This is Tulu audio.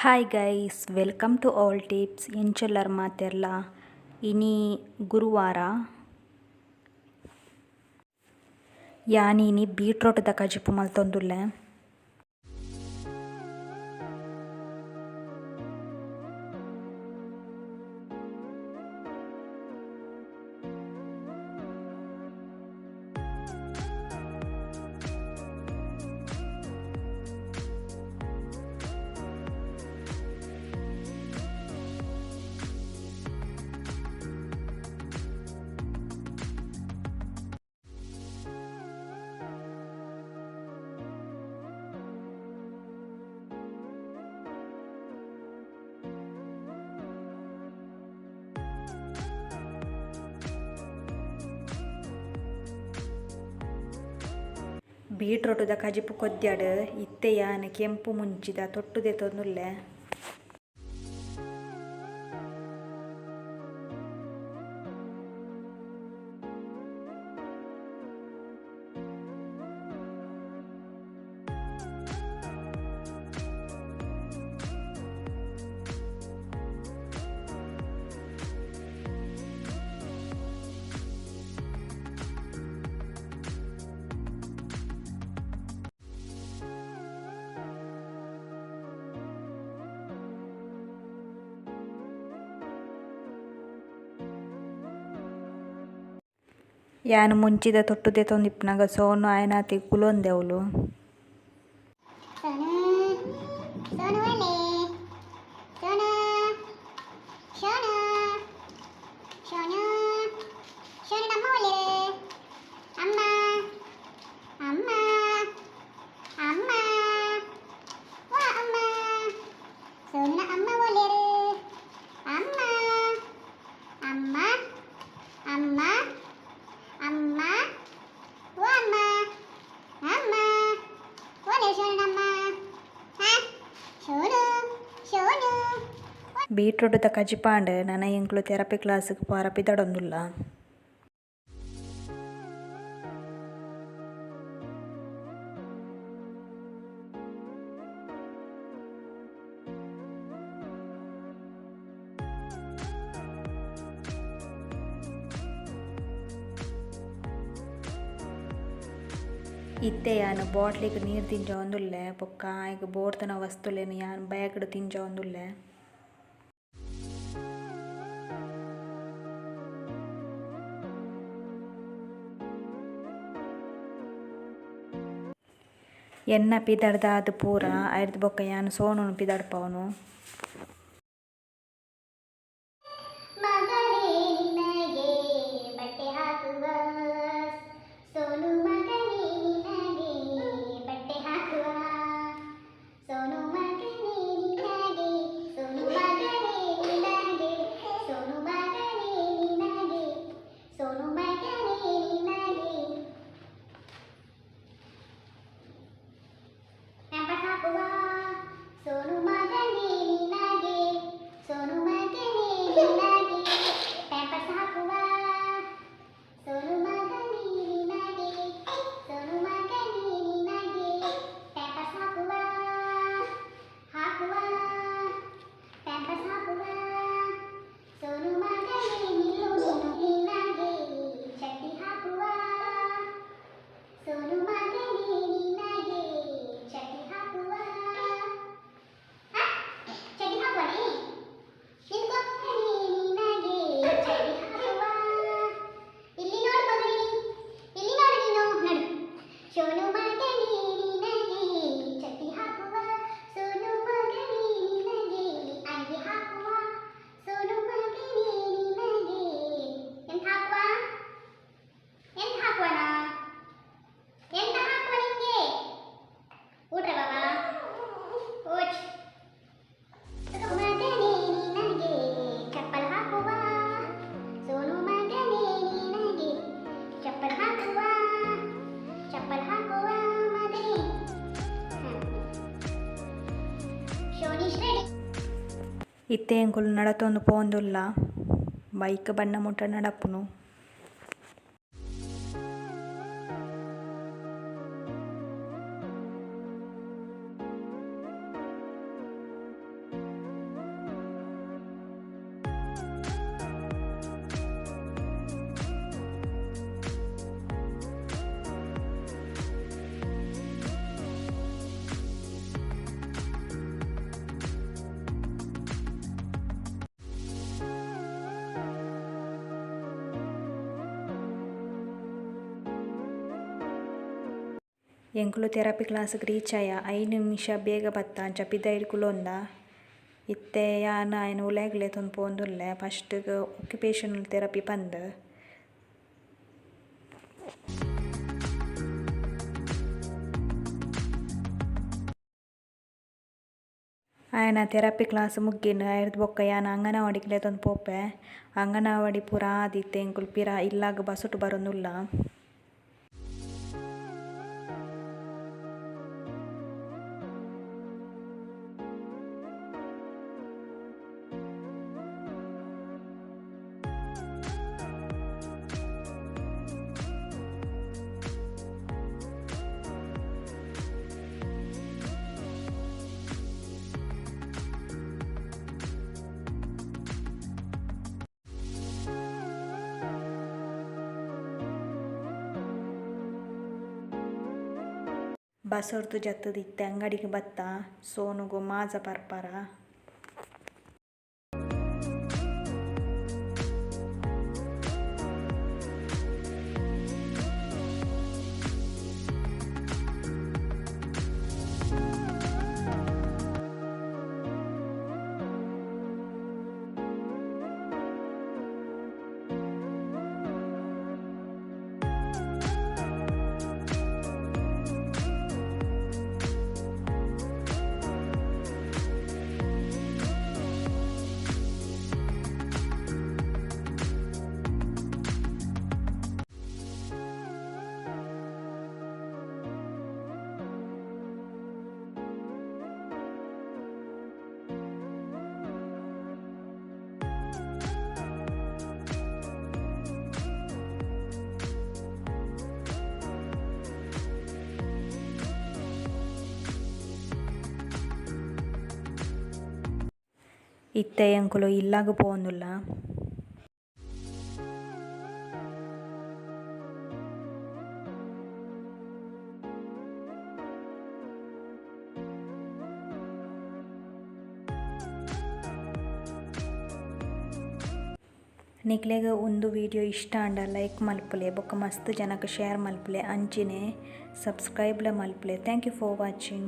Hi guys, welcome to all tips. ಎಂಚೊಲ್ಲರ್ ಮಾತೆರ್ಲ? ಇನಿ ಗುರುವಾರ. ಯಾನ್ ಇನಿ ಬೀಟ್ರೋಟ್ ದ ಕಜಿಪು ಮಲ್ತೊಂದುಲ್ಲೆ. ಬೀಟ್ರೋಟುದ ಕಜಿಪು ಕೊದ್ಯಡ್ ಇತ್ತೆ ಯಾನ್ ಕೆಂಪು ಮುಂಚಿದ ತೊಟ್ಟು ದೆತೊಂದುಲ್ಲೆ. ಯಾನ್ ಮುಂಚಿದ ತೊಟ್ಟು ದೆತೊಂದಿಪ್ಪುನಗ ಸೋನು ಆಯನಾತೆಗ್ ಕುಲೊಂದೆ ಅವ್ಲು. ಸೋನು, ಸೋನು ಒಲ್ಲೆ? ಸೋನು, ಸೋನು, ಸೋನು, ಸೋನು, ನಮ್ಮ ಒಲ್ಲೆ? ಅಮ್ಮ, ಅಮ್ಮ, ಅಮ್ಮ, ವಾ ಅಮ್ಮ? ಸೋನುನ ಅಮ್ಮ ಒಲ್ಲೆರ್? ಅಮ್ಮ, ಅಮ್ಮ, ಅಮ್ಮ, ಅಮ್ಮ, ವಾ ಅಮ್ಮ, ಅಮ್ಮ ಒಲ್ಲೆ? ಸೋನುನಮ್ಮ? ಹಾ, ಸೋನು, ಸೋನು. ಬೀಟ್ರೋಟುದ ಕಜಿಪಾಂಡ್ ನನ ಎಂಕುಲು ಥೆರಪಿ ಕ್ಲಾಸ್ ಗ್ ಪೋರ ಪಿದಡೊಂದುಲ್ಲ. ಇತ್ತೆ ಯಾನ್ ಬೋಟ್ಲಿಗ್ ನೀರ್ ದಿಂಜಾವೊಂದುಲ್ಲೆ ಬೊಕ್ಕ ಆಯಗ್ ಬೋಡ್ತಿನ ವಸ್ತುಲೆನ್ ಯಾನ್ ಬ್ಯಾಗ್ ಡ್ ದಿಂಜಾವೊಂದುಲ್ಲೆ. ಎನ್ನ ಪಿದಡ್ದಾದ್ ಪೂರ ಐರ್ದ್ ಬೊಕ್ಕ ಯಾನ್ ಸೋನುನು ಪಿದಡ್ಪಾವುನು. ಮಗನೇ ನಿನಗೆ ಬಟ್ಟೆ ಹಾಕುವ, ಸೋನು ಮಗನೇ ನಿನಗೆ ಬಟ್ಟೆ ಹಾಕುವ, ಸೋನು ಮಗನೇ ನಿನಗೆ, ಸೋನು ಮಗನೇ ನಿನಗೆ, ಸೋನು ಮಗನೇ ನಿನಗೆ, ಸೋನು ಮಗನೇ ನಿನಗೆ ಪ್ಯಾಂಪರ್ಸ್ ಹಾಕುವ, ಸೋನು ಮಗನೇ ನಿನಗೆ, ಸೋನು ಮಗನೇ ನಿನಗೆ ಪ್ಯಾಂಪರ್ಸ್ ಹಾಕುವ, ಸೋನು ಮಗನೇ ನಿನಗೆ, ಸೋನು ಮಗನೇ ನಿನಗೆ ಪ್ಯಾಂಪರ್ಸ್ ಹಾಕುವ, ಹಾಕುವ, ಪ್ಯಾಂಪರ್ಸ್ ಹಾಕುವ, ಸೋನು ಮಗನೇ ನಿಲ್ಲು ನೀನು, ನಿನಗೆ ಚಡ್ಡಿ ಹಾಕುವ, ಸೋನು ಮಗನೇ ನಿನಗೆ ಚಡ್ಡಿ ಹಾಕುವ. ಆ? ಚಡ್ಡಿ ಹಾಕುವನೇ? ನಿಂತ್ಕೋ. ನಿನಗೆ ಚಡ್ಡಿ ಹಾಕುವ. ಇಲ್ಲಿ ನೋಡು ಮಗನೇ, ಇಲ್ಲಿ ನೋಡು ನೀನು, ನಡು. ಸೋನು ಮಗನೇ ನಿನಗೆ ಚಡ್ಡಿ ಹಾಕುವ, ಸೋನು ಮಗನೇ ನಿನಗೆ ಅಂಗಿ ಹಾಕುವ, ಸೋನು ಮಗನೇ ನಿನಗೆ ಎಂತ ಹಾಕುವ? ಎಂತ ಹಾಕುವಣ? ಎಂತ ಹಾಕುವ ನಿಂಗೆ? ಊಟ್ರೆ ಬಾಬಾ ಓಚ್. ಮಗನೇ ನಿನಗೆ ಚಪ್ಪಲ್ ಹಾಕುವ, ಸೋನು ಮಗನೇ ನಿನಗೆ ಚಪ್ಪಲ್ ಹಾಕುವ, ಚಪ್ಪಲ್ ಹಾಕುವ ಮಗನೇ. ಶೋನಿಶ್ ರೆಡಿ. ಇತ್ತೆ ಎಂಕುಲು ನಡತೊಂದು ಪೋವೊಂದುಲ್ಲ, ಬೈಕ್ ಬಣ್ಣ ಮುಟ್ಟ ನಡಪುನು. ಎಂಕುಲು ಥೆರಪಿ ಕ್ಲಾಸ್ಗ್ ರೀಚ್ ಆಯ 5 ನಿಮಿಷ ಬೇಗ ಬತ್ತ ಅಂಚ ಪಿದಯಿಡ್ ಕುಲೊಂದ. ಇತ್ತೆ ಯಾನ್ ಆಯನ್ ಉಲಾಯಿಗ್ ಲೆತೊಂದು ಪೋವೊಂದುಲ್ಲೆ ಫಸ್ಟ್ ಗ್ ಒಕ್ಯುಪೇಷನಲ್ ಥೆರಪಿ ಪಂದ್. ಆಯನ ಥೆರಪಿ ಕ್ಲಾಸ್ ಮುಗ್ಗಿಂಡ್ ಐರ್ದ್ ಬೊಕ್ಕ ಯಾನ್ ಅಂಗನವಾಡಿಗ್ ಲೆತೊಂದು ಪೋಪೆ. ಅಂಗನವಾಡಿ ಪೂರ ಆದಿತ್ತೆ ಎಂಕುಲು ಪಿರ ಇಲ್ಲಗ್ ಬಸ್ಸುಟು ಬರೊಂದುಲ್ಲ. ಬಸ್ಸುರ್ದು ಜತ್ತುದು ಇತ್ತೆ ಅಂಗಡಿಗ್ ಬತ್ತ ಸೋನುಗು ಮಾಜ ಪರ್ಪರ. ಇತ್ತೆ ಎಂಕುಲು ಇಲ್ಲಗ್ ಪೋವೊಂದುಲ್ಲ. ನಿಕ್ಲೆಗ್ ಉಂದು ವಿಡಿಯೋ ಇಷ್ಟ ಆಂಡ ಲೈಕ್ ಮಲ್ಪುಲೆ ಬೊಕ್ಕ ಮಸ್ತ್ ಜನಕ್ ಶೇರ್ ಮಲ್ಪುಲೆ ಅಂಚೆನೆ ಸಬ್ಸ್ಕ್ರೈಬ್ ಲ ಮಲ್ಪುಲೆ thank you for watching.